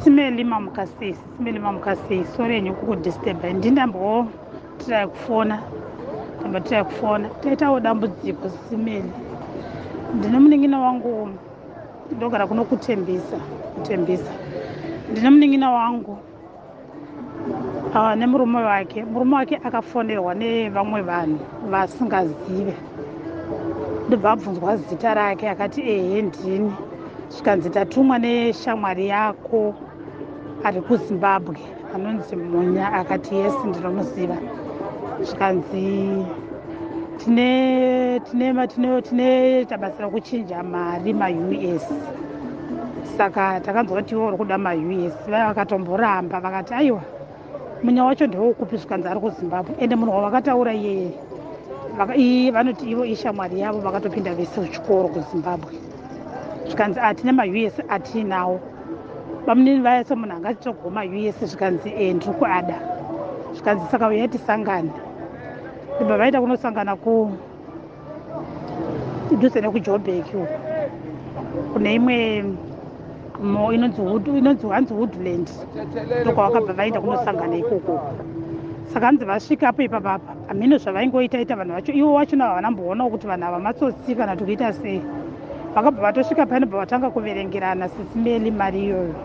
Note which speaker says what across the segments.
Speaker 1: Sisi Melly, mamuka sei? Sisi Melly, mamuka sei? Sorry henyu kukudisturba. Ndindambotirai kufona, ndambotirai kufona, taitawo dambudziko, Sisi Melly. Ndine munin'ina wangu, ndogara kuno kuTembisa, kuTembisa. Ndine munin'ina wangu nemurume wake. Murume wake akafonerwa nevamwe vanhu vasingazive, ndobva abvunzwa zita rake, akati ehe, ndini. Zvikanzi tatumwa neshamwari yako ari kuZimbabwe anonzi Munya. Akati yes, ndinomuziva. Zvikanzi tine tabasa rekuchinja mari maUS, saka takanzwa kuti iwe uri kuda maUS. Vaya vakatomboramba, vakati aiwa, Munya wacho ndewekupi? Zvikanzi ari kuZimbabwe. Ende munhu wavakataura iyeye vanoti ivo ishamwari yavo, vakatopinda vese kuchikoro kuZimbabwe. Zvikanzi atine maUS atiinawo. Bamunini vaya semunhu angachitsvagawo maUS, zvikanzi e, ndiri kuada. Zvikanzi saka uyai tisangane. Ndibva vaenda kunosangana ku dhuze nekuJobek uko, kune imwe mo inonzi hanzi Woodland, ndokwavakabva vaenda kunosangana ikoko. Saka hanzi vasvikapo ipapapa, hamino zvavaingoita ita vanhu vacho, ivo vachona havana mboonawo kuti vanhu ava matsotsi kana kuti kuita sei. Vakabva vatosvika panobva vatanga kuverengerana, Sisi Melly, mari iyoyo.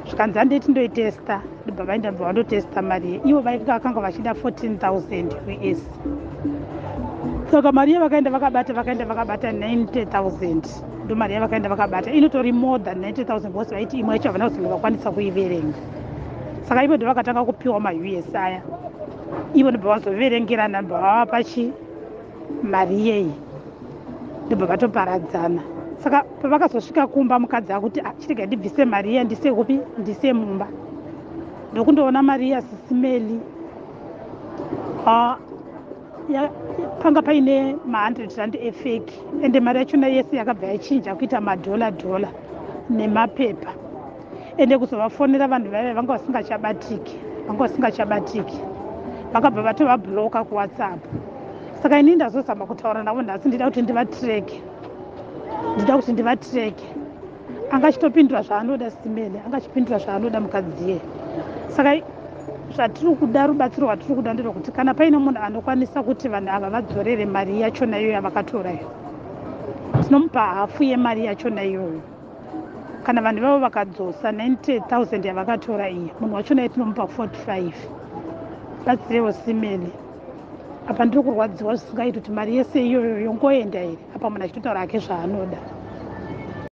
Speaker 1: Zvikanzi handei tindoitesta. Ndobva vaenda, bva vandotesta mari. Ivo vakanga vachida 14,000 US, saka mari yavakaenda vakabata, vakaenda vakabata 90,000. Ndo mari yavakaenda vakabata, inotori more than 90,000 because vaiti imwe yacho havana kuzenge vakwanisa kuiverenga. Saka ivo ndo vakatanga kupiwa maUS aya. Ivo ndobva vazoverengerana, ndobva vavapa chi mari yeyi, ndobva vatoparadzana. Saka pavakazosvika kumba, mukadzi akuti, "Ah, chirega ndibvise mari iya, ndise kupi, ndise mumba." Ndokundoona mari iya, Sisi Melly, panga paine ma100 rand efake, ende mari yachona yese yakabva yachinja kuita madhola dhola nemapepa. Ende kuzovafonera vanhu vaiva vanga vasingachabatiki, vanga vasingachabatiki, vakabva vatovabloka kuWhatsApp. Saka inini ndazozama kutaura navo nhasi, ndida kuti ndivatreke, ndida kuti ndivatreke. Anga achitopindura zvaanoda, Sisi Melly, anga achipindura zvaanoda mukadzi iye. Saka zvatiri kuda, rubatsiro rwatiri kuda nderwekuti kana paine munhu anokwanisa kuti vanhu ava vadzorere mari yachona iyoyo yavakatora iyo, tinomupa hafu yemari yachona iyoyo. Kana vanhu ivavo vakadzosa 90 000 yavakatora iyi, munhu wachona tinomupa 45. Batsirewo, Sisi Melly. Apa ndiri kurwadziwa zvisingaiti kuti mari yese iyoyo yongoenda here, apa munhu achitotaura hake zvaanoda.